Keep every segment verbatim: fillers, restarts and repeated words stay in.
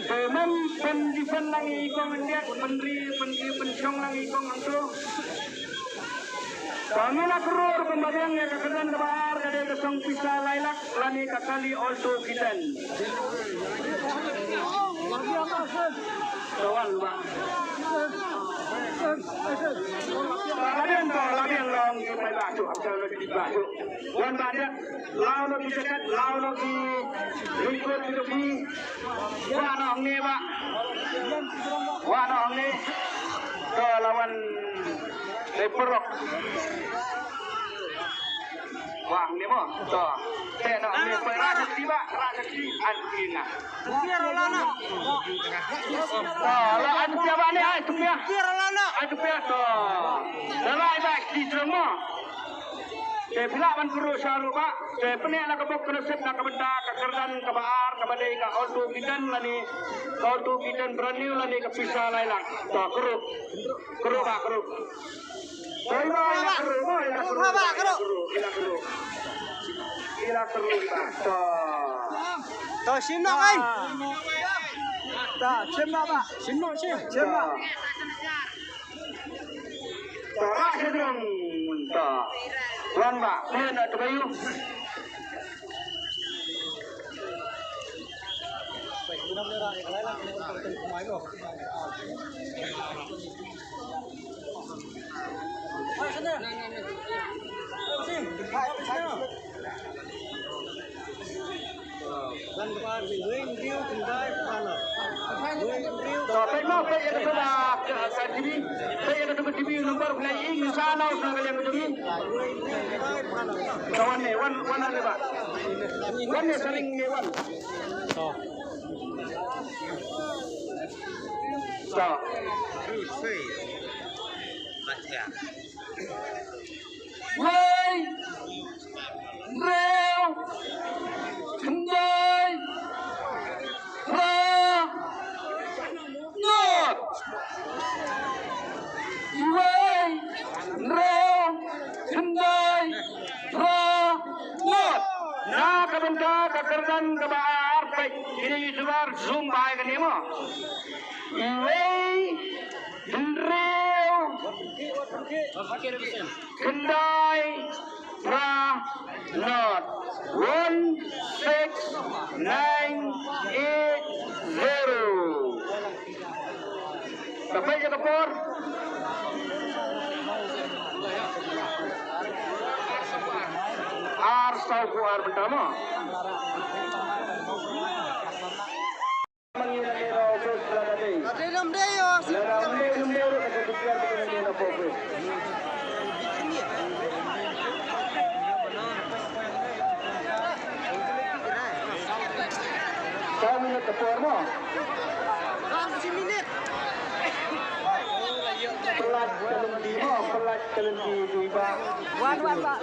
Te mem pynjiphen lang i kong India, pynri, pynri, pynshong lang i kong hangto. Te ngin ïa kyrkhu pynbiang ïa ka kyrdan kaba ar ka dei ka song pisa lai lak lane ka kali Alto K ten. Ka wan ba. Ka la biang, ka la biang long ki paidbah shuh, ap sha ki paidbah shuh. Wan ba dia, law noh ki jacket, law noh ki raincoat ki topi. Wah noh hangne ba. Wah noh hangne. To la wan dei paralok. Wah hangne mo. To. Te noh hangne, rah shakti ba, rah shakti, ai ki na. Tupia ruh la noh. To, la ai tupia ba ne, ai tupia. Tupia ruh la noh. Ai tupia to. Te la ai ba ki jrong mo. Te phi lah ban kyrkhu sha ruh ba. Te pyneh la ka bok ka nasib na ka bynta ka kyrdan kaba ar kaba dei ka Alto K ten lane ka Alto K ten brand new lane ka pisa lai lak. To kyrkhu. Kyrkhu ba kyrkhu. Kyrkhu ba, kyrkhu ba, kyrkhu ba, kyrkhu. Kyrkhu ba, kyrkhu. Kyrkhu ba. To. To shim noh ai. To shim noh ba. Shim noh shim. Shim noh. To rah sha jrong. To. Wan ba, khlem na tbayu. To peit mo, peit ïa kata ka, ka T V, peit ïa kata ka T V number phi la ïohi, ngi sa nang sa ka liang ka jong ngi. To wan ne, wan, wan ne ba. Wan ne sa ring ne wan. To. Wei, hynriew, khyndai, phra, not. Wei, hynriew, khyndai, phra, not. Na ka bynta ka kyrdan kaba ar, peit, kine YouTuber zoom bha ïa kane mo. Wei, hynriew, khyndai, phra, not. One six nine eight zero. Ka peit ïa ka por. Ar saw phew ar bynta mo. Saw minit ka por mo. Pynlait ka lynti mo, pynlait ka lynti dei ba. Wan, wan, ba.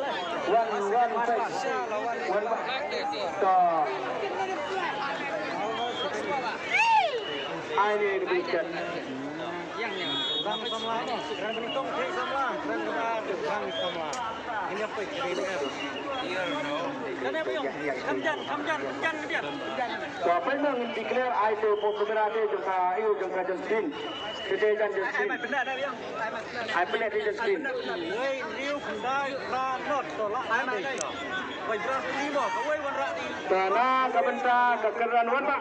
Wan, wan, ba. Wan, ba. To. Ai ne dei ba. Rang samla mo, rang bynta, rang samla, rang samla, rang samla. Ini apa ini? Kan apa yang? Kamjan, kamjan, kamjan dia. To peit mo, ngin declare ai te pok kamera te jong ka, ïa jong ka Justin. Te te jan Justin. Ai pynlait te Justin. Wei, hynriew, khyndai, phra, not, to la ai mai dei. Wei, brang pynlimo, ka wei wan rah ni. To na ka bynta ka kyrdan wan ba.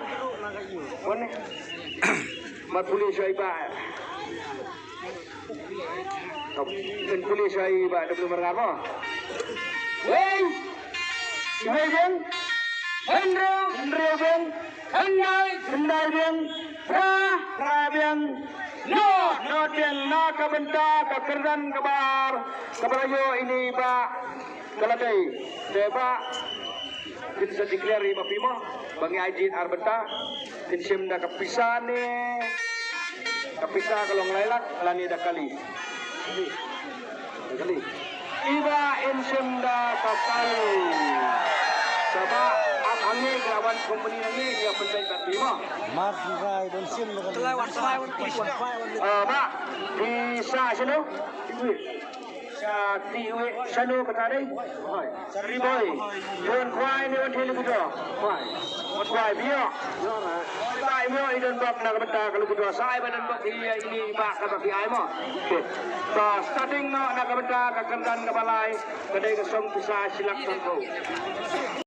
Wan ni. Mat pule shai ba. Kan pule shai ba, da pule marngar mo. Wei. Wei biang. Hynriew. Hynriew biang. Khyndai. Khyndai biang. Phra. Phra biang. Not. Not biang na ka bynta ka kyrdan kaba ar. Kaba la ïoh ïa ini ba. Ka la dei, te ba, kin sa declare i ba phi mo, ba ngi ai jied ar bynta, kin shim da ka pisa ne, ka pisa ka long lai lak, lane da kali. Da kali. I ba in shim da ka kali. Te ba, ap Hangne ka wan company hangne ïa pynjah bad phi mo. Mar Rai don sim le. Try one, try one, please. Ah, ba. Phi sa shano? Sa ti we shano kata dei. Sa ri boy. Don kwai ne wan thili kuto. Kwai. Kwai bio. Kwai bio i don bok na ka bynta ka lukuto. Sa ai ba don bok ïa ini ba ka ba ki ai mo. Okay. Sa starting no na ka bynta ka kyrdan ka balai. Ka dei ka song pisa shilak song ko.